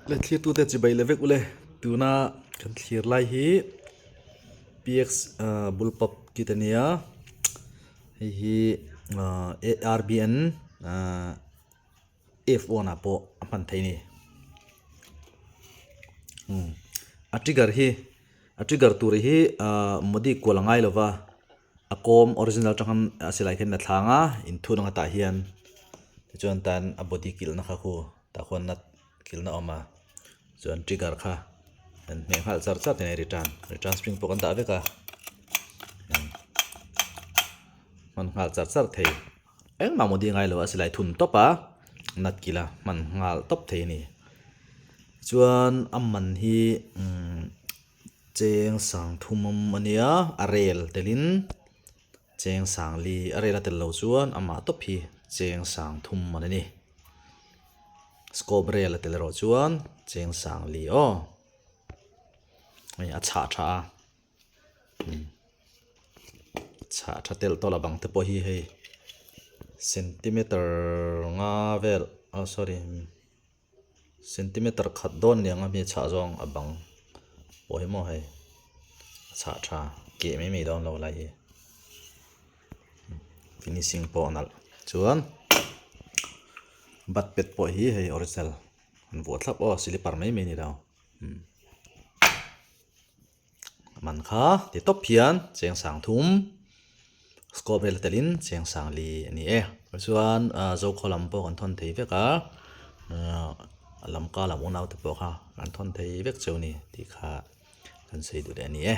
Le thlirtute chibai leh vek ule tuna kan thlir lai hi px ah bullpup kit a nia hei hi ah arbn ah f one ah pawh a hman theih a ni umm a trigger hi a trigger tur hi ah modi kual a ngai lo va a kawm original atang khan a silai khan a thlang a inthun ang tah hian tichuan tan a body kilhna kha khu tah khuan nut kilhna a awm a chuan trigger kha an hmeh nghal char char thei a return return spring pawh kan dah vek a hman nghal char char thei engmah modi a ngai lo a silai thun tawp a nut kilh a hman nghal tawp thei a ni chuan a man hi umm. Cheng sang thum awm a nia, a rel telin cheng sang li a rel a tel lo chuan amah tawp hi cheng sang thum man a ni. Scope rel a tel erawh chuan cheng sang li aw. Hei a chhah tha a, chhah tha telh tawlh a bang te pawh hi hei centimeter nga vel oh sorry. Centimeter khat dawn niang a mi chhah zawng a bang pawh hi maw hei a chhah tha keh mai mai dawn lo lai hi finishing pawh a nalh chuan bat pet pawh hi hei original an vuah thlap aw slipper mai mai a ni lo. Man kha ti tawp hian cheng sang thum scope vel telin cheng sang li a ni e chuan ah zokhaw lam pawh kan thawn thei vek a ah lamka lam unau te pawh kha kan thawn thei vek cheu a ni tih kha kan sawi duh leh a ni e.